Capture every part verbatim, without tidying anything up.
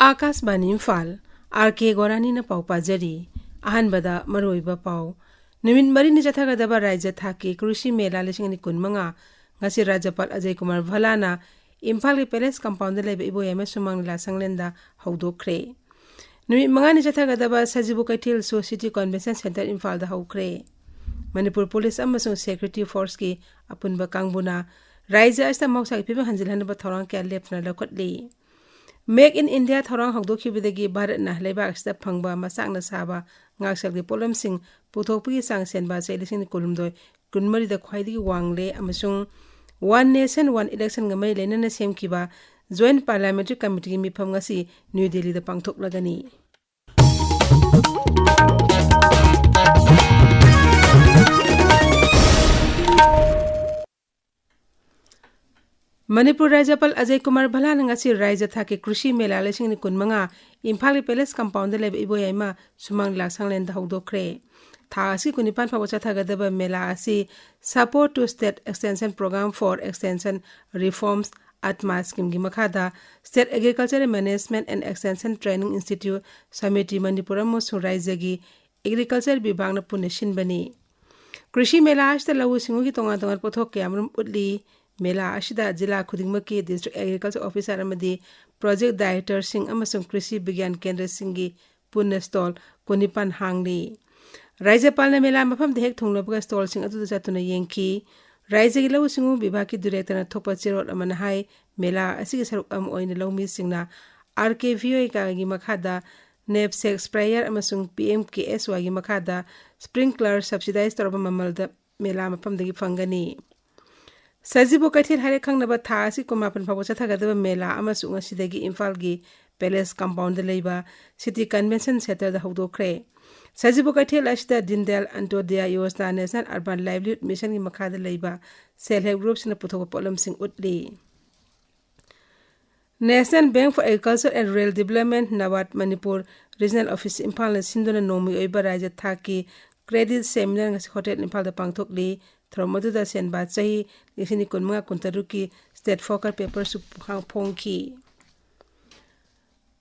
ꯑꯥꯀꯥꯁꯕꯥꯅꯤ Imphal, R ꯀꯦ ꯒꯣꯔꯥꯅꯤꯅ ꯄꯥꯎ ꯄꯥꯖꯔꯤ꯫ ꯑꯍꯥꯟꯕꯗ ꯃꯔꯨꯑꯣꯏꯕ ꯄꯥꯎ꯫ ꯅꯨꯃꯤꯠ ꯃꯔꯤꯅꯤ ꯆꯠꯊꯒꯗꯕ ꯔꯥꯏꯖ꯭ꯌ ꯊꯥꯛꯀꯤ ꯀ꯭ꯔꯤꯁꯤ ꯃꯦꯂꯥ ꯂꯤꯁꯤꯡ ꯑꯅꯤ ꯀꯨꯟꯃꯉꯥ ꯉꯁꯤ ꯔꯥꯖ꯭ꯌꯄꯥꯜ ꯑꯖꯌ ꯀꯨꯃꯥꯔ ꯚꯜꯂꯥꯅ ꯏꯝꯐꯥꯜꯒꯤ ꯄꯦꯂꯦꯁ ꯀꯝꯄꯥꯎꯟꯗ ꯂꯩꯕ ꯏꯕꯣꯌꯥꯏꯃ ꯁꯨꯃꯥꯡ ꯂꯤꯂꯥ ꯁꯪꯂꯦꯟꯗ ꯍꯧꯗꯣꯛꯈ꯭ꯔꯦ꯫ ꯅꯨꯃꯤꯠ ꯃꯉꯥꯅꯤ ꯆꯠꯊꯒꯗꯕ ꯁꯖꯤꯕꯨ ꯀꯩꯊꯦꯜꯁꯨ ꯁꯤꯇꯤ ꯀꯟꯚꯦꯟꯁꯟ ꯁꯦꯟꯇꯔ ꯏꯝꯐꯥꯜꯗ ꯍꯧꯈ꯭ꯔꯦ꯫ ꯃꯅꯤꯄꯨꯔ ꯄꯨꯂꯤꯁ ꯑꯃꯁꯨꯡ ꯁꯦꯀ꯭ꯌꯨꯔꯤꯇꯤ ꯐꯣꯔꯁꯀꯤ ꯑꯄꯨꯟꯕ ꯀꯥꯡꯕꯨꯅ ꯔꯥꯏꯖ꯭ꯌ ꯑꯁꯤꯗ ꯃꯍꯧꯁꯥꯒꯤ ꯐꯤꯕꯝ ꯍꯟꯖꯤꯜꯍꯟꯅꯕ ꯊꯧꯔꯥꯡ ꯀꯌꯥ ꯂꯦꯞꯇꯅ ꯂꯧꯈꯠꯂꯤ꯫ Make in India ꯊꯧꯔꯥꯡ ꯍꯧꯗꯣꯛꯈꯤꯕꯗꯒꯤ ꯚꯥꯔꯠꯅ ꯂꯩꯕꯥꯛ ꯑꯁꯤꯗ ꯐꯪꯕ ꯃꯆꯥꯛꯅ ꯁꯥꯕ ꯉꯥꯛꯁꯦꯜꯒꯤ ꯄꯣꯠꯂꯝꯁꯤꯡ ꯄꯨꯊꯣꯛꯄꯒꯤ ꯆꯥꯡ ꯆꯦꯟꯕ ꯆꯍꯤ ꯂꯤꯁꯤꯡ ꯀꯨꯟꯍꯨꯝꯗꯣꯏ ꯀꯨꯟꯃꯔꯤꯗ ꯈ꯭ꯋꯥꯏꯗꯒꯤ ꯋꯥꯡꯂꯦ ꯑꯃꯁꯨꯡ One Nation One Election ꯒ ꯃꯔꯤ ꯂꯩꯅꯅ ꯁꯦꯝꯈꯤꯕ Joint Parliamentary Committee ꯒꯤ ꯃꯤꯐꯝ ꯉꯁꯤ ꯅ꯭ꯌꯨ ꯗꯦꯜꯂꯤꯗ ꯄꯥꯡꯊꯣꯛꯂꯒꯅꯤ꯫ ꯃꯅꯤꯄꯨꯔ ꯔꯥꯖ꯭ꯌꯄꯥꯜ ꯑꯖꯌ ꯀꯨꯃꯥꯔ ꯚꯜꯂꯥꯅ ꯉꯁꯤ ꯔꯥꯖ꯭ꯌ ꯊꯥꯛꯀꯤ ꯀ꯭ꯔꯤꯁꯤ ꯃꯦꯂꯥ ꯂꯤꯁꯤꯡ ꯑꯅꯤ ꯀꯨꯟꯃꯉꯥ ꯏꯝꯐꯥꯜꯒꯤ ꯄꯦꯂꯦꯁ ꯀꯝꯄꯥꯎꯟꯗ ꯂꯩꯕ ꯏꯕꯣꯌꯥꯏꯃ ꯁꯨꯃꯥꯡ ꯂꯤꯂꯥ ꯁꯪꯂꯦꯟꯗ ꯍꯧꯗꯣꯛꯈ꯭ꯔꯦ꯫ ꯊꯥ ꯑꯁꯤ ꯀꯨꯟꯅꯤꯄꯥꯟ ꯐꯥꯎꯕ ꯆꯠꯊꯒꯗꯕ ꯃꯦꯂꯥ ꯑꯁꯤ Support to State Extension Program for Extension Reforms, Atma ꯁ꯭ꯀꯤꯝꯒꯤ ꯃꯈꯥꯗ State Agricultural Management and Extension Training Institute, samiti Manipur ꯑꯃꯁꯨꯡ ꯔꯥꯖ꯭ꯌꯒꯤ ꯑꯦꯒ꯭ꯔꯤꯀꯜꯆꯔ ꯕꯤꯚꯥꯒꯅ ꯄꯨꯟꯅ ꯁꯤꯟꯕꯅꯤ꯫ ꯀ꯭ꯔꯤꯁꯤ ꯃꯦꯂꯥ ꯑꯁꯤꯗ ꯂꯧꯎ ꯁꯤꯡꯎꯒꯤ ꯇꯣꯉꯥꯟ ꯇꯣꯉꯥꯟꯕ ꯄꯣꯠꯊꯣꯛ ꯀꯌꯥꯃꯔꯨꯝ ꯎꯠꯂꯤ꯫ ꯃꯦꯂꯥ ꯑꯁꯤꯗ ꯖꯤꯂꯥ ꯈꯨꯗꯤꯡꯃꯛꯀꯤ ꯗꯤꯁꯇ꯭ꯔꯤꯛ ꯑꯦꯒ꯭ꯔꯤꯀꯜꯆꯔ ꯑꯣꯐꯤꯁꯥꯔ ꯑꯃꯗꯤ ꯄ꯭ꯔꯣꯖꯦꯛ ꯗꯥꯏꯔꯦꯛꯇꯔꯁꯤꯡ ꯑꯃꯁꯨꯡ ꯀ꯭ꯔꯤꯁꯤ ꯕꯤꯒ꯭ꯌꯥꯟ ꯀꯦꯟꯗ꯭ꯔꯁꯤꯡꯒꯤ ꯄꯨꯟꯅ ꯁ꯭ꯇꯣꯜ ꯀꯨꯟꯅꯤꯄꯥꯟ ꯍꯥꯡꯂꯤ꯫ ꯔꯥꯖ꯭ꯌꯄꯥꯜꯅ ꯃꯦꯂꯥ ꯃꯐꯝꯗ ꯍꯦꯛ ꯊꯨꯡꯂꯕꯒ ꯁ꯭ꯇꯣꯜꯁꯤꯡ ꯑꯗꯨꯗ ꯆꯠꯇꯨꯅ ꯌꯦꯡꯈꯤ꯫ ꯔꯥꯖ꯭ꯌꯒꯤ ꯂꯧꯎ ꯁꯤꯡꯎ ꯕꯤꯚꯥꯒꯀꯤ ꯗꯤꯔꯦꯛꯇꯔꯅ ꯊꯣꯛꯄ ꯆꯦꯔꯣꯜ ꯑꯃꯅ ꯍꯥꯏ, ꯃꯦꯂꯥ ꯑꯁꯤꯒꯤ ꯁꯔꯨꯛ ꯑꯃ ꯑꯣꯏꯅ ꯂꯧꯃꯤꯁꯤꯡꯅ ꯑꯥꯔ ꯀꯦ ꯚꯤ ꯑꯣ ꯑꯦꯒꯤ ꯃꯈꯥꯗ ꯅꯦꯞꯁꯦꯛ ꯁ꯭ꯄ꯭ꯔꯦꯌꯔ ꯑꯃꯁꯨꯡ ꯄꯤ ꯑꯦꯝ ꯀꯦ ꯑꯦꯁ ꯋꯥꯏꯒꯤ ꯃꯈꯥꯗ ꯁ꯭ꯄ꯭ꯔꯤꯡꯀ꯭ꯂꯔ ꯁꯕꯁꯤꯗꯥꯏꯖ ꯇꯧꯔꯕ ꯃꯃꯜꯗ ꯃꯦꯂꯥ ꯃꯐꯝꯗꯒꯤ ꯐꯪꯒꯅꯤ꯫ ꯁꯖꯤꯕꯨ ꯀꯩꯊꯦꯜ ꯍꯥꯏꯔ ꯈꯪꯅꯕ ꯊꯥ ꯑꯁꯤ ꯀꯨꯟꯃꯥꯄꯟ ꯐꯥꯎꯕ ꯆꯠꯊꯒꯗꯕ ꯃꯦꯂꯥ ꯑꯃꯁꯨ ꯉꯁꯤꯗꯒꯤ ꯏꯝꯐꯥꯜꯒꯤ ꯄꯦꯂꯦꯁ ꯀꯝꯄꯥꯎꯟꯗ ꯂꯩꯕ ꯁꯤꯇꯤ ꯀꯟꯚꯦꯟꯁꯟ ꯁꯦꯟꯇꯔꯗ ꯍꯧꯗꯣꯛꯈ꯭ꯔꯦ꯫ ꯁꯖꯤꯕꯨ ꯀꯩꯊꯦꯜ ꯑꯁꯤꯗ ꯗꯤꯟꯗꯌꯥꯜ ꯑꯟꯇꯣꯗ꯭ꯌꯥ ꯌꯣꯖꯅꯥ ꯅꯦꯁꯅꯦꯜ ꯑꯔꯕꯥꯟ ꯂꯥꯏꯚꯂꯤꯍꯨꯗ ꯃꯤꯁꯟꯒꯤ ꯃꯈꯥꯗ ꯂꯩꯕ ꯁꯦꯜꯐ ꯍꯦꯜꯞ ꯒ꯭ꯔꯨꯞꯁꯤꯡꯅ ꯄꯨꯊꯣꯛꯄ ꯄꯣꯠꯂꯝꯁꯤꯡ ꯎꯠꯂꯤ꯫ National Bank for Agriculture and Rural Development, ꯅꯕꯥꯔꯗ, ꯃꯅꯤꯄꯨꯔ ꯔꯤꯖꯅꯦꯜ ꯑꯣꯐꯤꯁ ꯏꯝꯐꯥꯜꯅ ꯁꯤꯟꯗꯨꯅ ꯅꯣꯡꯃꯒꯤ ꯑꯣꯏꯕ ꯔꯥꯖ꯭ꯌ ꯊꯥꯛꯀꯤ ꯀ꯭ꯔꯦꯗꯤꯠ ꯁꯦꯃꯤꯅꯥꯔ ꯉꯁꯤ ꯍꯣꯇꯦꯜ ꯏꯝꯐꯥꯜꯗ ꯄꯥꯡꯊꯣꯛꯂꯤ꯫ ꯊꯧꯔꯝ ꯑꯗꯨꯗ ꯁꯦꯟꯕꯥ ꯆꯍꯤ ꯂꯤꯁꯤꯡ ꯑꯅꯤ ꯀꯨꯟꯃꯉꯥ ꯀꯨꯟꯇꯔꯨꯛꯀꯤ ꯁ꯭ꯇꯦꯠ ꯐꯣꯀꯁ ꯄꯦꯄꯔꯁꯨ ꯐꯣꯡꯈꯤ꯫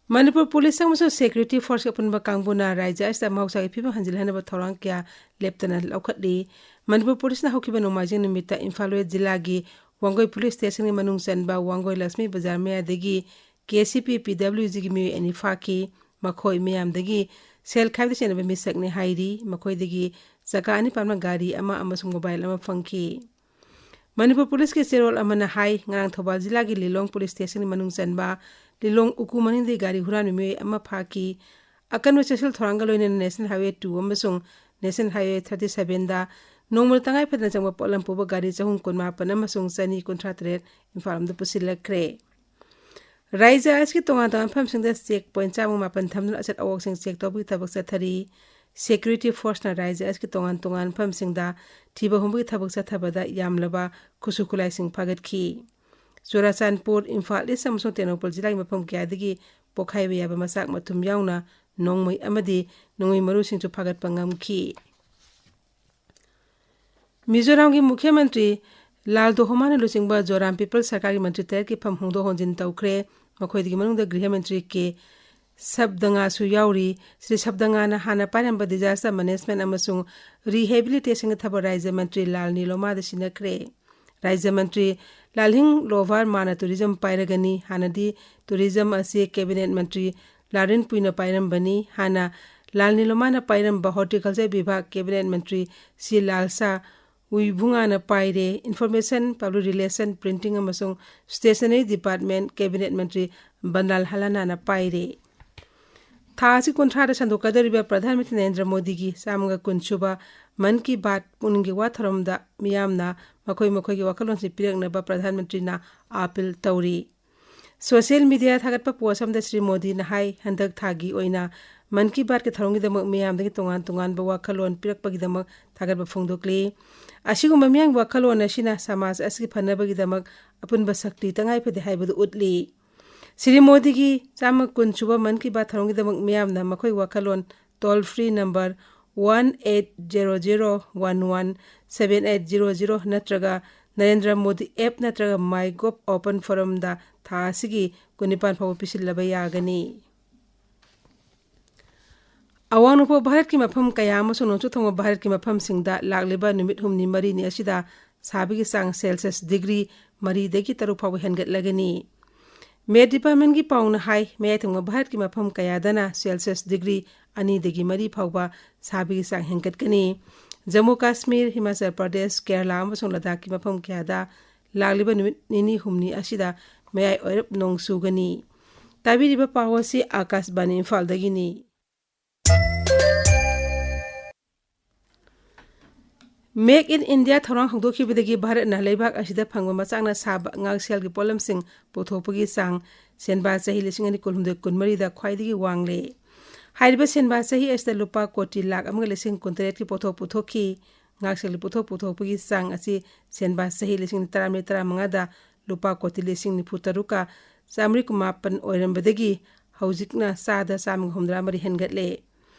ꯃꯅꯤꯄꯨꯔ ꯄꯨꯂꯤꯁ ꯑꯃꯁꯨꯡ ꯁꯦꯀ꯭ꯌꯨꯔꯤꯇꯤ ꯐꯣꯔꯁ ꯑꯄꯨꯟꯕ ꯀꯥꯡꯕꯨꯅ ꯔꯥꯖ꯭ꯌ ꯑꯁꯤꯗ ꯃꯍꯧꯁꯥꯒꯤ ꯐꯤꯕꯝ ꯍꯟꯖꯤꯜꯍꯟꯅꯕ ꯊꯧꯔꯥꯡ ꯀꯌꯥ ꯂꯦꯞꯇꯅ ꯂꯧꯈꯠꯂꯤ꯫ ꯃꯅꯤꯄꯨꯔ ꯄꯨꯂꯤꯁꯅ ꯍꯧꯈꯤꯕ ꯅꯣꯡꯃꯥꯏꯖꯤꯡ ꯅꯨꯃꯤꯠꯇ ꯏꯝꯐꯥꯜ ꯋꯦꯁ ꯖꯤꯂꯥꯒꯤ ꯋꯥꯡꯒꯣꯏ ꯄꯨꯂꯤꯁ ꯁ꯭ꯇꯦꯁꯟꯒꯤ ꯃꯅꯨꯡ ꯆꯟꯕ ꯋꯥꯡꯒꯣꯏ ꯂꯛꯁꯃꯤ ꯕꯖꯥꯔ ꯃꯌꯥꯗꯒꯤ ꯀꯦ ꯁꯤ ꯄꯤ ꯄꯤ ꯗꯕ꯭ꯂꯤꯎ ꯖꯤꯒꯤ ꯃꯤꯑꯣꯏ ꯑꯅꯤ ꯐꯥꯈꯤ꯫ ꯃꯈꯣꯏ ꯃꯤꯌꯥꯝꯗꯒꯤ ꯁꯦꯜ ꯈꯥꯏꯕꯗ ꯆꯦꯟꯅꯕ ꯃꯤꯁꯛꯅꯤ ꯍꯥꯏꯔꯤ꯫ ꯃꯈꯣꯏꯗꯒꯤ ꯆꯀꯥ ꯑꯅꯤ ꯄꯥꯟꯕ ꯒꯥꯔꯤ ꯑꯃ ꯑꯃꯁꯨꯡ ꯃꯣꯕꯥꯏꯜ ꯑꯃ ꯐꯪꯈꯤ꯫ ꯃꯅꯤꯄꯨꯔ ꯄꯨꯂꯤꯁꯀꯤ ꯆꯦꯔꯣꯜ ꯑꯃꯅ ꯍꯥꯏ, ꯉꯔꯥꯡ ꯊꯧꯕꯥꯜ ꯖꯤꯂꯥꯒꯤ ꯂꯤꯂꯣꯡ ꯄꯨꯂꯤꯁ ꯁ꯭ꯇꯦꯁꯟꯒꯤ ꯃꯅꯨꯡ ꯆꯟꯕ ꯂꯤꯂꯣꯡ ꯎꯀꯨ ꯃꯅꯤꯡꯗꯒꯤ ꯒꯥꯔꯤ ꯍꯨꯔꯥꯟꯕ ꯃꯤꯑꯣꯏ ꯑꯃ ꯐꯥꯈꯤ꯫ ꯑꯀꯟꯕ ꯆꯦꯛꯁꯤꯜ ꯊꯧꯔꯥꯡꯒ ꯂꯣꯏꯅꯅ ꯅꯦꯁꯅꯦꯜ ꯍꯥꯏꯋꯦ ꯇꯨ ꯑꯃꯁꯨꯡ ꯅꯦꯁꯅꯦꯜ ꯍꯥꯏꯋꯦ ꯊꯥꯔꯇꯤ ꯁꯚꯦꯟꯗ ꯅꯣꯡꯃꯗ ꯇꯉꯥꯏ ꯐꯗꯅ ꯆꯪꯕ ꯄꯣꯠꯂꯝ ꯄꯨꯕ ꯒꯥꯔꯤ ꯆꯍꯨꯝ ꯀꯨꯟꯃꯥꯄꯟ ꯑꯃꯁꯨꯡ ꯆꯅꯤ ꯀꯨꯟꯊ꯭ꯔꯥ ꯇꯔꯦꯠ ꯏꯝꯐꯥꯜ ꯂꯣꯝꯗ ꯄꯨꯁꯤꯜꯂꯛꯈ꯭ꯔꯦ꯫ ꯔꯥꯖ꯭ꯌ ꯑꯁꯤꯒꯤ ꯇꯣꯉꯥꯟ ꯇꯣꯉꯥꯟꯕ ꯃꯐꯝꯁꯤꯡꯗ ꯆꯦꯛ ꯄꯣꯏꯟꯠ ꯆꯥꯝꯃ ꯃꯥꯄꯟ ꯊꯝꯗꯨꯅ ꯑꯆꯠ ꯑꯋꯣꯛꯁꯤꯡ ꯆꯦꯛ ꯇꯧꯕꯒꯤ ꯊꯕꯛ ꯆꯠꯊꯔꯤ꯫ ꯁꯦꯀ꯭ꯌꯨꯔꯤꯇꯤ ꯐꯣꯔꯁꯅ ꯔꯥꯖ꯭ꯌ ꯑꯁꯤꯒꯤ ꯇꯣꯉꯥꯟ ꯇꯣꯉꯥꯟꯕ ꯃꯐꯝꯁꯤꯡꯗ ꯊꯤꯕ ꯍꯨꯝꯕꯒꯤ ꯊꯕꯛ ꯆꯠꯊꯕꯗ ꯌꯥꯝꯂꯕ ꯈꯨꯠꯁꯨ ꯈꯨꯠꯂꯥꯏꯁꯤꯡ ꯐꯥꯒꯠꯈꯤ꯫ ꯆꯨꯔꯥꯆꯥꯟꯄꯨꯔ, ꯏꯝꯐꯥꯜ ꯏꯁ ꯑꯃꯁꯨꯡ ꯇꯦꯡꯅꯧꯄꯜ ꯖꯤꯂꯥꯒꯤ ꯃꯐꯝ ꯀꯌꯥꯗꯒꯤ ꯄꯣꯈꯥꯏꯕ ꯌꯥꯕ ꯃꯆꯥꯛ ꯃꯊꯨꯝ ꯌꯥꯎꯅ ꯅꯣꯡꯃꯩ ꯑꯃꯗꯤ ꯅꯣꯡꯃꯩ ꯃꯔꯨꯁꯤꯡꯁꯨ ꯐꯥꯒꯠꯄ ꯉꯝꯈꯤ꯫ ꯃꯤꯖꯣꯔꯥꯝꯒꯤ ꯃꯨꯈ꯭ꯌ ꯃꯟꯇ꯭ꯔꯤ ꯂꯥꯜꯗꯣꯍꯣꯃꯥꯅ ꯂꯨꯆꯤꯡꯕ ꯖꯣꯔꯥꯝ ꯄꯤꯄꯜꯁ ꯁꯔꯀꯥꯔꯒꯤ ꯃꯟꯇ꯭ꯔꯤ ꯇꯔꯦꯠꯀꯤ ꯐꯝ ꯍꯣꯡꯗꯣꯛ ꯍꯣꯡꯖꯤꯟ ꯇꯧꯈ꯭ꯔꯦ꯫ ꯃꯈꯣꯏꯗꯒꯤ ꯃꯅꯨꯡꯗ ꯒ꯭ꯔꯤꯍ ꯃꯟꯇ꯭ꯔꯤ ꯀꯦ ꯁꯕꯗꯉꯥꯁꯨ ꯌꯥꯎꯔꯤ꯫ ꯁ꯭ꯔꯤ ꯁꯕꯗꯉꯥꯅ ꯍꯥꯟꯅ ꯄꯥꯏꯔꯝꯕ ꯗꯤꯖꯥꯁꯇꯔ ꯃꯦꯅꯦꯖꯃꯦꯟꯠ ꯑꯃꯁꯨꯡ ꯔꯤꯍꯦꯕꯤꯂꯤꯇꯦꯁꯟꯒꯤ ꯊꯕꯛ ꯔꯥꯖ꯭ꯌ ꯃꯟꯇ꯭ꯔꯤ ꯂꯥꯜ ꯅꯤꯂꯣꯃꯥꯗ ꯁꯤꯟꯅꯈ꯭ꯔꯦ꯫ ꯔꯥꯖ꯭ꯌ ꯃꯟꯇ꯭ꯔꯤ ꯂꯥꯜꯍꯤꯡ ꯂꯣꯚꯥꯔ ꯃꯥꯅ ꯇꯨꯔꯤꯖꯝ ꯄꯥꯏꯔꯒꯅꯤ꯫ ꯍꯥꯟꯅꯗꯤ ꯇꯨꯔꯤꯖꯝ ꯑꯁꯤ ꯀꯦꯕꯤꯅꯦꯠ ꯃꯟꯇ꯭ꯔꯤ ꯂꯥꯔꯤꯟ ꯄꯨꯏꯅ ꯄꯥꯏꯔꯝꯕꯅꯤ꯫ ꯍꯥꯟꯅ ꯂꯥꯜ ꯅꯤꯂꯣꯃꯥꯅ ꯄꯥꯏꯔꯝꯕ ꯍꯣꯔꯇꯤꯀꯜꯆꯔ ꯕꯤꯚꯥꯒ ꯀꯦꯕꯤꯅꯦꯠ ꯃꯟꯇ꯭ꯔꯤ ꯁꯤ ꯂꯥꯜꯁꯥ ꯎꯏꯕꯨꯉꯥꯅ ꯄꯥꯏꯔꯦ꯫ ꯏꯟꯐꯣꯔꯃꯦꯁꯟ, ꯄꯕ꯭ꯂꯤꯛ ꯔꯤꯂꯦꯁꯟ, ꯄ꯭ꯔꯤꯟꯇꯤꯡ ꯑꯃꯁꯨꯡ ꯁ꯭ꯇꯦꯁꯅꯔꯤ ꯗꯤꯄꯥꯔꯠꯃꯦꯟꯠ ꯀꯦꯕꯤꯅꯦꯠ ꯃꯟꯇ꯭ꯔꯤ ꯕꯟꯂꯥꯜ ꯍꯂꯥꯅꯥꯅ ꯄꯥꯏꯔꯦ꯫ ꯊꯥ ꯑꯁꯤ ꯀꯨꯟꯊ꯭ꯔꯥꯗ ꯁꯟꯗꯣꯛꯀꯗꯧꯔꯤꯕ ꯄ꯭ꯔꯙꯥꯟ ꯃꯟꯇ꯭ꯔꯤ ꯅꯔꯦꯟꯗ꯭ꯔ ꯃꯣꯗꯤꯒꯤ ꯆꯥꯝꯃꯒ ꯀꯨꯟ ꯁꯨꯕ ꯃꯟ ꯀꯤ ꯕꯥꯠ ꯄꯨꯛꯅꯤꯡꯒꯤ ꯋꯥ ꯊꯧꯔꯝꯗ ꯃꯤꯌꯥꯝꯅ ꯃꯈꯣꯏ ꯃꯈꯣꯏꯒꯤ ꯋꯥꯈꯜꯂꯣꯟꯁꯤꯡ ꯄꯤꯔꯛꯅꯕ ꯄ꯭ꯔꯙꯥꯟ ꯃꯟꯇ꯭ꯔꯤꯅ ꯑꯥꯄꯤꯜ ꯇꯧꯔꯤ꯫ ꯁꯣꯁꯤꯌꯦꯜ ꯃꯤꯗꯤꯌꯥꯗ ꯊꯥꯒꯠꯄ ꯄꯣꯁ ꯑꯃꯗ ꯁ꯭ꯔꯤ ꯃꯣꯗꯤꯅ ꯍꯥꯏ, ꯍꯟꯗꯛ ꯊꯥꯒꯤ ꯑꯣꯏꯅ ꯃꯟ ꯀꯤ ꯕꯥꯠꯀꯤ ꯊꯧꯔꯝꯒꯤꯗꯃꯛ ꯃꯤꯌꯥꯝꯗꯒꯤ ꯇꯣꯉꯥꯟ ꯇꯣꯉꯥꯟꯕ ꯋꯥꯈꯜꯂꯣꯟ ꯄꯤꯔꯛꯄꯒꯤꯗꯃꯛ ꯊꯥꯒꯠꯄ ꯐꯣꯡꯗꯣꯛꯂꯤ꯫ ꯑꯁꯤꯒꯨꯝꯕ ꯃꯤꯌꯥꯝꯒꯤ ꯋꯥꯈꯜꯂꯣꯟ ꯑꯁꯤꯅ ꯁꯃꯥꯖ ꯑꯁꯤꯒꯤ ꯐꯅꯕꯒꯤꯗꯃꯛ ꯑꯄꯨꯟꯕ ꯁꯛꯇꯤ ꯇꯉꯥꯏ ꯐꯗꯦ ꯍꯥꯏꯕꯗꯨ ꯎꯠꯂꯤ꯫ ꯁ꯭ꯔꯤ ꯃꯣꯗꯤꯒꯤ ꯆꯥꯝꯃ ꯀꯨꯟ ꯁꯨꯕ ꯃꯟ ꯀꯤ ꯕꯥꯠ ꯊꯧꯔꯝꯒꯤꯗꯃꯛ ꯃꯤꯌꯥꯝꯅ ꯃꯈꯣꯏ ꯋꯥꯈꯜꯂꯣꯟ toll free number one eight zero zero one one seven eight zero zero ꯅꯠꯇ꯭ꯔꯒ ꯅꯔꯦꯟꯗ꯭ꯔ ꯃꯣꯗꯤ ꯑꯦꯞ ꯅꯠꯇ꯭ꯔꯒ ꯃꯥꯏ ꯒꯣꯚ ꯑꯣꯄꯟ ꯐꯣꯔꯝꯗ ꯊꯥ ꯑꯁꯤꯒꯤ ꯀꯨꯟꯅꯤꯄꯥꯟ ꯐꯥꯎꯕ ꯄꯤꯁꯤꯜꯂꯕ ꯌꯥꯒꯅꯤ꯫ ꯑꯋꯥꯡ ꯅꯣꯡꯄꯣꯛ ꯚꯥꯔꯠꯀꯤ ꯃꯐꯝ ꯀꯌꯥ ꯑꯃꯁꯨꯡ ꯅꯣꯡꯆꯨꯞ ꯊꯪꯕ ꯚꯥꯔꯠꯀꯤ ꯃꯐꯝꯁꯤꯡꯗ ꯂꯥꯛꯂꯤꯕ ꯅꯨꯃꯤꯠ ꯍꯨꯝꯅꯤ ꯃꯔꯤꯅꯤ ꯑꯁꯤꯗ ꯁꯥꯕꯒꯤ ꯆꯥꯡ ꯁꯦꯜꯁꯤꯌꯁ ꯗꯤꯒ꯭ꯔꯤ ꯃꯔꯤꯗꯒꯤ ꯇꯔꯨꯛ ꯐꯥꯎꯕ ꯍꯦꯟꯒꯠꯂꯒꯅꯤ꯫ ꯃꯦꯠ ꯗꯤꯄꯥꯔꯠꯃꯦꯟꯒꯤ ꯄꯥꯎꯅ ꯍꯥꯏ, ꯃꯌꯥꯏ ꯊꯪꯕ ꯚꯥꯔꯠꯀꯤ ꯃꯐꯝ ꯀꯌꯥꯗꯅ ꯁꯦꯜꯁꯤꯌꯁ ꯗꯤꯒ꯭ꯔꯤ ꯑꯅꯤꯗꯒꯤ ꯃꯔꯤ ꯐꯥꯎꯕ ꯁꯥꯕꯒꯤ ꯆꯥꯡ ꯍꯦꯟꯒꯠꯀꯅꯤ꯫ ꯖꯝꯃꯨ ꯀꯥꯁꯃꯤꯔ, ꯍꯤꯃꯥꯆꯜ ꯄ꯭ꯔꯗꯦꯁ, ꯀꯦꯔꯂꯥ ꯑꯃꯁꯨꯡ ꯂꯗꯥꯈꯀꯤ ꯃꯐꯝ ꯀꯌꯥꯗ ꯂꯥꯛꯂꯤꯕ ꯅꯨꯃꯤꯠ ꯅꯤꯅꯤ ꯍꯨꯝꯅꯤ ꯑꯁꯤꯗ ꯃꯌꯥꯏ ꯑꯣꯏꯔꯞ ꯅꯣꯡ ꯆꯨꯒꯅꯤ꯫ ꯇꯥꯕꯤꯔꯤꯕ ꯄꯥꯎ ꯑꯁꯤ ꯑꯥꯀꯥꯁꯕꯥꯅꯤ ꯏꯝꯐꯥꯜꯗꯒꯤꯅꯤ꯫ Make in India ꯊꯧꯔꯥꯡ ꯍꯧꯗꯣꯛꯈꯤꯕꯗꯒꯤ ꯚꯥꯔꯠꯅ ꯂꯩꯕꯥꯛ ꯑꯁꯤꯗ ꯐꯪꯕ ꯃꯆꯥꯛꯅ ꯁꯥꯕ ꯉꯥꯛꯁꯦꯜꯒꯤ ꯄꯣꯠꯂꯝꯁꯤꯡ ꯄꯨꯊꯣꯛꯄꯒꯤ ꯆꯥꯡ ꯁꯦꯟꯕꯥ ꯆꯍꯤ ꯂꯤꯁꯤꯡ ꯑꯅꯤ ꯀꯨꯟꯍꯨꯝꯗꯣꯏ ꯀꯨꯟꯃꯔꯤꯗ ꯈ꯭ꯋꯥꯏꯗꯒꯤ ꯋꯥꯡꯂꯦ꯫ ꯍꯥꯏꯔꯤꯕ ꯁꯦꯟꯕꯥ ꯆꯍꯤ ꯑꯁꯤꯗ ꯂꯨꯄꯥ ꯀꯣꯇꯤ ꯂꯥꯈ ꯑꯃꯒ ꯂꯤꯁꯤꯡ ꯀꯨꯟꯇꯔꯦꯠꯀꯤ ꯄꯣꯠꯊꯣꯛ ꯄꯨꯊꯣꯛꯈꯤ꯫ ꯉꯥꯛꯁꯦꯜꯒꯤ ꯄꯣꯠꯊꯣꯛ ꯄꯨꯊꯣꯛꯄꯒꯤ ꯆꯥꯡ ꯑꯁꯤ ꯁꯦꯟꯕꯥ ꯆꯍꯤ ꯂꯤꯁꯤꯡ ꯇꯔꯥꯃꯔꯤ ꯇꯔꯥꯃꯉꯥꯗ ꯂꯨꯄꯥ ꯀꯣꯇꯤ ꯂꯤꯁꯤꯡ ꯅꯤꯐꯨ ꯇꯔꯨꯛꯀ ꯆꯥꯃꯔꯤ ꯀꯨꯟꯃꯥꯄꯟ ꯑꯣꯏꯔꯝꯕꯗꯒꯤ ꯍꯧꯖꯤꯛꯅ ꯆꯥꯗ ꯆꯥꯝꯃꯒ ꯍꯨꯝꯗ꯭ꯔꯥ ꯃꯔꯤ ꯍꯦꯟꯒꯠꯂꯦ꯫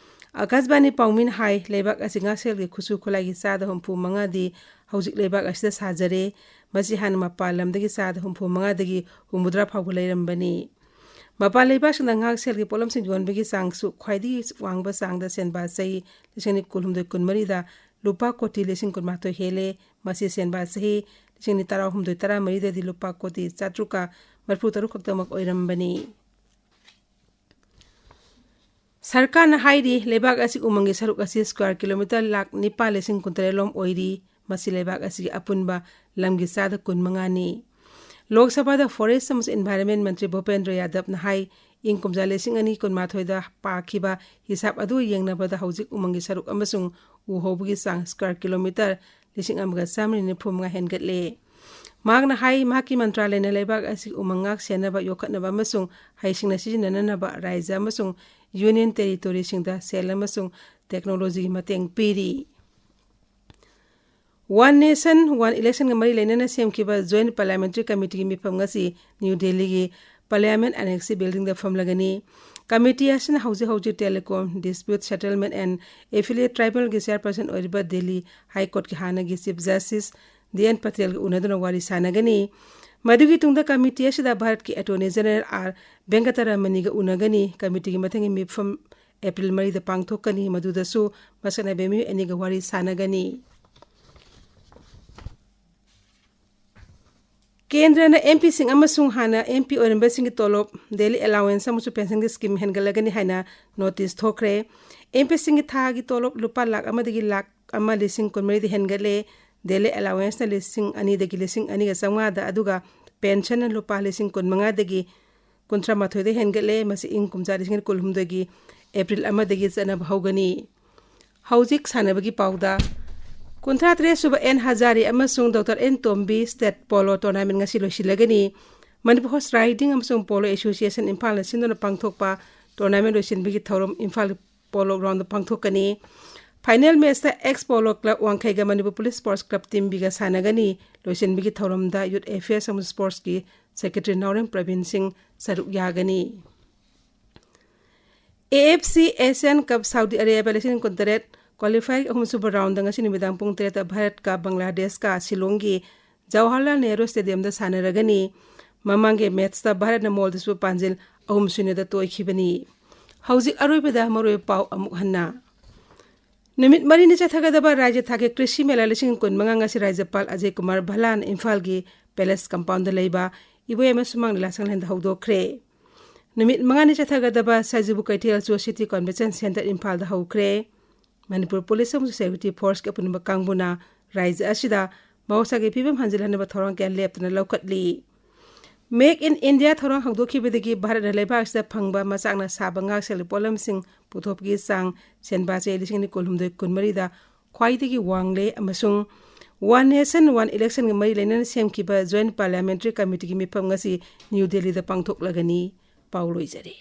ꯑꯥꯀꯥꯁꯕꯥꯅꯤ ꯄꯥꯎꯃꯤꯅ ꯍꯥꯏ, ꯂꯩꯕꯥꯛ ꯑꯁꯤ ꯉꯥꯛꯁꯦꯜꯒꯤ ꯈꯨꯠꯁꯨ ꯈꯨꯠꯂꯥꯏꯒꯤ ꯆꯥꯗ ꯍꯨꯝꯐꯨ ꯃꯉꯥꯗꯤ ꯍꯧꯖꯤꯛ ꯂꯩꯕꯥꯛ ꯑꯁꯤꯗ ꯁꯥꯖꯔꯦ꯫ ꯃꯁꯤ ꯍꯥꯟꯅ ꯃꯄꯥꯟ ꯂꯝꯗꯒꯤ ꯆꯥꯗ ꯍꯨꯝꯐꯨ ꯃꯉꯥꯗꯒꯤ ꯍꯨꯝꯐꯨꯇꯔꯥ ꯐꯥꯎꯕ ꯂꯩꯔꯝꯕꯅꯤ꯫ ꯃꯄꯥꯟ ꯂꯩꯕꯥꯛꯁꯤꯡꯗ ꯉꯥꯛꯁꯦꯜꯒꯤ ꯄꯣꯠꯂꯝꯁꯤꯡ ꯌꯣꯟꯕꯒꯤ ꯆꯥꯡꯁꯨ ꯈ꯭ꯋꯥꯏꯗꯒꯤ ꯋꯥꯡꯕ ꯆꯥꯡꯗ ꯁꯦꯟꯕꯥ ꯆꯍꯤ ꯂꯤꯁꯤꯡ ꯑꯅꯤ ꯀꯨꯟꯍꯨꯝꯗꯣꯏ ꯀꯨꯟꯃꯔꯤꯗ ꯂꯨꯄꯥ ꯀꯣꯇꯤ ꯂꯤꯁꯤꯡ ꯀꯨꯟꯃꯥꯊꯣꯏ ꯍꯦꯜꯂꯦ꯫ ꯃꯁꯤ ꯁꯦꯟꯕꯥ ꯆꯍꯤ ꯂꯤꯁꯤꯡ ꯑꯅꯤ ꯇꯔꯥꯍꯨꯝꯗꯣꯏ ꯇꯔꯥꯃꯔꯤꯗꯗꯤ ꯂꯨꯄꯥ ꯀꯣꯇꯤ ꯆꯥꯇ꯭ꯔꯨꯛꯀ ꯃꯔꯤꯐꯨ ꯇꯔꯨꯛ ꯈꯛꯇꯃꯛ ꯑꯣꯏꯔꯝꯕꯅꯤ꯫ ꯁꯔꯀꯥꯔꯅ ꯍꯥꯏꯔꯤ, ꯂꯩꯕꯥꯛ ꯑꯁꯤ ꯎꯃꯪꯒꯤ ꯁꯔꯨꯛ ꯑꯁꯤ ꯁ꯭ꯀ꯭ꯋꯥꯔ ꯀꯤꯂꯣꯃꯤꯇꯔ ꯂꯥꯈ ꯅꯤꯄꯥꯜ ꯂꯤꯁꯤꯡ ꯀꯨꯟꯇꯔꯦꯠ ꯂꯣꯝ ꯑꯣꯏꯔꯤ꯫ ꯃꯁꯤ ꯂꯩꯕꯥꯛ ꯑꯁꯤꯒꯤ ꯑꯄꯨꯟꯕ ꯂꯝꯒꯤ ꯆꯥꯗ ꯀꯨꯟ ꯃꯉꯥꯅꯤ꯫ ꯂꯣꯛ ꯁꯚꯥꯗ ꯐꯣꯔꯦꯁ ꯑꯃꯁꯨꯡ ꯏꯟꯚꯥꯏꯔꯟꯃꯦꯟ ꯃꯟꯇ꯭ꯔꯤ ꯚꯨꯄꯦꯟꯗ꯭ꯔ ꯌꯥꯗꯕꯅ ꯍꯥꯏ, ꯏꯪ ꯀꯨꯝꯖꯥ ꯂꯤꯁꯤꯡ ꯑꯅꯤ ꯀꯨꯟꯃꯥꯊꯣꯏꯗ ꯄꯥꯈꯤꯕ ꯍꯤꯁꯥꯕ ꯑꯗꯨ ꯌꯦꯡꯅꯕꯗ ꯍꯧꯖꯤꯛ ꯎꯃꯪꯒꯤ ꯁꯔꯨꯛ ꯑꯃꯁꯨꯡ ꯎ ꯍꯧꯕꯒꯤ ꯆꯥꯡ ꯁ꯭ꯀ꯭ꯋꯥꯔ ꯀꯤꯂꯣꯃꯤꯇꯔ ꯂꯤꯁꯤꯡ ꯑꯃꯒ ꯆꯥꯃꯔꯤ ꯅꯤꯐꯨ ꯃꯉꯥ ꯍꯦꯟꯒꯠꯂꯦ꯫ ꯃꯍꯥꯛꯅ ꯍꯥꯏ, ꯃꯍꯥꯛꯀꯤ ꯃꯟꯇ꯭ꯔꯥꯂꯌꯅ ꯂꯩꯕꯥꯛ ꯑꯁꯤ ꯎꯃꯪ ꯉꯥꯛ ꯁꯦꯟꯅꯕ, ꯌꯣꯛꯈꯠꯅꯕ ꯑꯃꯁꯨꯡ ꯍꯩꯁꯤꯡꯅ ꯁꯤꯖꯤꯟꯅꯅꯅꯕ ꯔꯥꯖ꯭ꯌ ꯑꯃꯁꯨꯡ ꯌꯨꯅꯤꯌꯟ ꯇꯦꯔꯤꯇꯣꯔꯤꯁꯤꯡꯗ ꯁꯦꯜ ꯑꯃꯁꯨꯡ ꯇꯦꯛꯅꯣꯂꯣꯖꯤꯒꯤ ꯃꯇꯦꯡ ꯄꯤꯔꯤ꯫ One Nation, One Election ꯒ ꯃꯔꯤ ꯂꯩꯅꯅ ꯁꯦꯝꯈꯤꯕ Joint Parliamentary Committee ꯒꯤ ꯃꯤꯐꯝ ꯉꯁꯤ ꯅ꯭ꯌꯨ ꯗꯦꯜꯂꯤꯒꯤ Parliament Annex Building ꯗ ꯐꯝꯂꯒꯅꯤ꯫ Committee ꯑꯁꯤꯅ ꯍꯧꯖꯤꯛ ꯍꯧꯖꯤꯛ Telecom Dispute Settlement and Appellate Tribunal ꯒꯤ chairperson ꯑꯣꯏꯔꯤꯕ ꯗꯦꯜꯂꯤ High Court ꯀꯤ ꯍꯥꯟꯅꯒꯤ Chief Justice ꯗꯤ ꯑꯦꯟ ꯄꯇꯦꯜꯒ ꯎꯅꯗꯨꯅ ꯋꯥꯔꯤ ꯁꯥꯟꯅꯒꯅꯤ꯫ ꯃꯗꯨꯒꯤ ꯇꯨꯡꯗ committee ꯑꯁꯤꯗ ꯚꯥꯔꯠꯀꯤ Attorney General ꯑꯥꯔ ꯚꯦꯡꯀꯇꯔꯃꯅꯤꯒ ꯎꯅꯒꯅꯤ꯫ Committee ꯒꯤ ꯃꯊꯪꯒꯤ ꯃꯤꯐꯝ ꯑꯦꯄ꯭ꯔꯤꯜ ꯃꯔꯤꯗ ꯄꯥꯡꯊꯣꯛꯀꯅꯤ꯫ ꯃꯗꯨꯗꯁꯨ ꯃꯁꯛ ꯅꯥꯏꯕ ꯃꯤꯑꯣꯏ ꯑꯅꯤꯒ ꯋꯥꯔꯤ ꯁꯥꯟꯅꯒꯅꯤ꯫ ꯀꯦꯟꯗ꯭ꯔꯅ ꯑꯦꯝ ꯄꯤꯁꯤꯡ ꯑꯃꯁꯨꯡ ꯍꯥꯟꯅ ꯑꯦꯝ ꯄꯤ ꯑꯣꯏꯔꯝꯕꯁꯤꯡꯒꯤ ꯇꯣꯂꯣꯞ, ꯗꯦꯂꯤ ꯑꯦꯂꯥꯋꯦꯟꯁ ꯑꯃꯁꯨꯡ ꯄꯦꯟꯁꯟꯒꯤ ꯁ꯭ꯀꯤꯝ ꯍꯦꯟꯒꯠꯂꯒꯅꯤ ꯍꯥꯏꯅ ꯅꯣꯇꯤꯁ ꯊꯣꯛꯈ꯭ꯔꯦ꯫ ꯑꯦꯝ ꯄꯤꯁꯤꯡꯒꯤ ꯊꯥꯒꯤ ꯇꯣꯂꯣꯞ ꯂꯨꯄꯥ ꯂꯥꯈ ꯑꯃꯗꯒꯤ ꯂꯥꯈ ꯑꯃ ꯂꯤꯁꯤꯡ ꯀꯨꯟꯃꯔꯤꯗ ꯍꯦꯟꯒꯠꯂꯦ꯫ ꯗꯦꯂꯤ ꯑꯦꯂꯥꯋꯦꯟꯁꯅ ꯂꯤꯁꯤꯡ ꯑꯅꯤꯗꯒꯤ ꯂꯤꯁꯤꯡ ꯑꯅꯤꯒ ꯆꯥꯝꯃꯉꯥꯗ, ꯑꯗꯨꯒ ꯄꯦꯟꯁꯟꯅ ꯂꯨꯄꯥ ꯂꯤꯁꯤꯡ ꯀꯨꯟꯃꯉꯥꯗꯒꯤ ꯀꯨꯟꯊ꯭ꯔꯥ ꯃꯥꯊꯣꯏꯗ ꯍꯦꯟꯒꯠꯂꯦ꯫ ꯃꯁꯤ ꯏꯪ ꯀꯨꯝꯖꯥ ꯂꯤꯁꯤꯡ ꯑꯅꯤ ꯀꯨꯟꯍꯨꯝꯗꯣꯏꯒꯤ ꯑꯦꯄ꯭ꯔꯤꯜ ꯑꯃꯗꯒꯤ ꯆꯠꯅꯕ ꯍꯧꯒꯅꯤ꯫ ꯍꯧꯖꯤꯛ ꯁꯥꯟꯅꯕꯒꯤ ꯄꯥꯎꯗ, ꯀꯨꯟꯊ꯭ꯔꯥ ꯇꯔꯦꯠ ꯁꯨꯕ ꯑꯦꯟ ꯍꯖꯥꯔꯤ ꯑꯃꯁꯨꯡ doctor N Tombi state polo tournament ꯉꯁꯤ ꯂꯣꯏꯁꯤꯜꯂꯒꯅꯤ꯫ ꯃꯅꯤꯄꯨꯔ ꯍꯣꯔꯁ ꯔꯥꯏꯗꯤꯡ ꯑꯃꯁꯨꯡ ꯄꯣꯂꯣ ꯑꯦꯁꯣꯁꯤꯌꯦꯁꯟ ꯏꯝꯐꯥꯜꯅ ꯁꯤꯟꯗꯨꯅ ꯄꯥꯡꯊꯣꯛꯄ ꯇꯣꯔꯅꯥꯃꯦꯟ ꯂꯣꯏꯁꯤꯟꯕꯒꯤ ꯊꯧꯔꯝ ꯏꯝꯐꯥꯜ ꯄꯣꯂꯣ ꯒ꯭ꯔꯥꯎꯟꯗ ꯄꯥꯡꯊꯣꯛꯀꯅꯤ꯫ ꯐꯥꯏꯅꯦꯜ ꯃꯦꯆꯇ ꯑꯦꯛꯁ ꯄꯣꯂꯣ ꯀ꯭ꯂꯕ ꯋꯥꯡꯈꯩꯒ Manipur police sports club team ꯕꯤꯒ ꯁꯥꯟꯅꯒꯅꯤ꯫ ꯂꯣꯏꯁꯤꯟꯕꯒꯤ ꯊꯧꯔꯝꯗ ꯌꯨꯠ ꯑꯦꯐꯤꯌꯔꯁ ꯑꯃꯁꯨꯡ ꯁ꯭ꯄꯣꯔꯠꯁꯀꯤ ꯁꯦꯀ꯭ꯔꯦꯇꯔꯤ ꯅꯥꯎꯔꯦꯝ ꯄ꯭ꯔꯕꯤꯟ ꯁꯤꯡ ꯁꯔꯨꯛ ꯌꯥꯒꯅꯤ꯫ A F C Asian cup Saudi ꯑꯔꯦꯕꯤꯌꯥ ꯂꯤꯁꯤꯡ ꯀꯨꯟꯇꯔꯦꯠ ꯀ꯭ꯋꯥꯂꯤꯐꯥꯏ ꯑꯍꯨꯝꯁꯨꯕ ꯔꯥꯎꯟꯗ ꯉꯁꯤ ꯅꯨꯃꯤꯗꯥꯡ ꯄꯨꯡ ꯇꯔꯦꯠꯇ ꯚꯥꯔꯠꯀ ꯕꯪꯒ꯭ꯂꯥꯗꯦꯁꯀ ꯁꯤꯂꯣꯡꯒꯤ ꯖꯋꯥꯍꯔꯂꯥꯜ ꯅꯦꯍꯔꯨ ꯁ꯭ꯇꯦꯗꯤꯌꯝꯗ ꯁꯥꯟꯅꯔꯒꯅꯤ꯫ ꯃꯃꯥꯡꯒꯤ ꯃꯦꯠꯁꯇ ꯚꯥꯔꯠꯅ ꯃꯣꯜꯗꯤꯞꯁꯄꯨ ꯄꯥꯟꯖꯤꯜ ꯑꯍꯨꯝ ꯁꯨꯏꯅꯗ ꯇꯣꯏꯈꯤꯕꯅꯤ꯫ ꯍꯧꯖꯤꯛ ꯑꯔꯣꯏꯕꯗ ꯃꯔꯨꯑꯣꯏꯕ ꯄꯥꯎ ꯑꯃꯨꯛ ꯍꯟꯅ꯫ ꯅꯨꯃꯤꯠ ꯃꯔꯤꯅꯤ ꯆꯠꯊꯒꯗꯕ ꯔꯥꯖ꯭ꯌ ꯊꯥꯛꯀꯤ ꯀ꯭ꯔꯤꯁꯤ ꯃꯦꯂꯥ ꯂꯤꯁꯤꯡ ꯀꯨꯟꯃꯉꯥ ꯉꯁꯤ ꯔꯥꯖ꯭ꯌꯄꯥꯜ ꯑꯖꯌ ꯀꯨꯃꯥꯔ ꯚꯜꯂꯥꯟ ꯏꯝꯐꯥꯜꯒꯤ ꯄꯦꯂꯦꯁ ꯀꯝꯄꯥꯎꯟꯗ ꯂꯩꯕ ꯏꯕꯣꯌꯥꯏꯃ ꯁꯨꯃꯥꯡ ꯂꯤꯂꯥ ꯁꯪꯂꯦꯟꯗ ꯍꯧꯗꯣꯛꯈ꯭ꯔꯦ꯫ ꯅꯨꯃꯤꯠ ꯃꯉꯥꯅꯤ ꯆꯠꯊꯒꯗꯕ ꯁꯖꯤꯕꯨ ꯀꯩꯊꯦꯜ ꯖꯨ ꯁꯤꯇꯤ ꯀꯟꯚꯦꯟꯁꯟ ꯁꯦꯟꯇꯔ ꯏꯝꯐꯥꯜꯗ ꯍꯧꯈ꯭ꯔꯦ꯫ ꯃꯅꯤꯄꯨꯔ ꯄꯨꯂꯤꯁ ꯑꯃꯁꯨꯡ ꯁꯦꯀ꯭ꯌꯨꯔꯤꯇꯤ ꯐꯣꯔꯁꯀꯤ ꯑꯄꯨꯟꯕ ꯀꯥꯡꯕꯨꯅ ꯔꯥꯖ꯭ꯌ ꯑꯁꯤꯗ ꯃꯍꯧꯁꯥꯒꯤ ꯐꯤꯕꯝ ꯍꯟꯖꯤꯜꯍꯟꯅꯕ ꯊꯧꯔꯥꯡ ꯀꯌꯥ ꯂꯦꯞꯇꯅ ꯂꯧꯈꯠꯂꯤ꯫ Make in India ꯊꯧꯔꯥꯡ ꯍꯧꯗꯣꯛꯈꯤꯕꯗꯒꯤ ꯚꯥꯔꯠꯅ ꯂꯩꯕꯥꯛ ꯑꯁꯤꯗ ꯐꯪꯕ ꯃꯆꯥꯛꯅ ꯁꯥꯕ ꯉꯥꯛꯁꯦꯜꯒꯤ ꯄꯣꯠꯂꯝꯁꯤꯡ ꯄꯨꯊꯣꯛꯄꯒꯤ ꯆꯥꯡ ꯁꯦꯟꯕꯥ ꯆꯍꯤ ꯂꯤꯁꯤꯡ ꯑꯅꯤ ꯀꯨꯟꯍꯨꯝꯗꯣꯏ ꯀꯨꯟꯃꯔꯤꯗ ꯈ꯭ꯋꯥꯏꯗꯒꯤ ꯋꯥꯡꯂꯦ ꯑꯃꯁꯨꯡ One Nation One Election ꯒ ꯃꯔꯤ ꯂꯩꯅꯅ ꯁꯦꯝꯈꯤꯕ Joint Parliamentary Committee ꯒꯤ ꯃꯤꯐꯝ ꯉꯁꯤ ꯅ꯭ꯌꯨ ꯗꯦꯜꯂꯤꯗ ꯄꯥꯡꯊꯣꯛꯂꯒꯅꯤ꯫ ꯄꯥꯎ ꯂꯣꯏꯖꯔꯦ꯫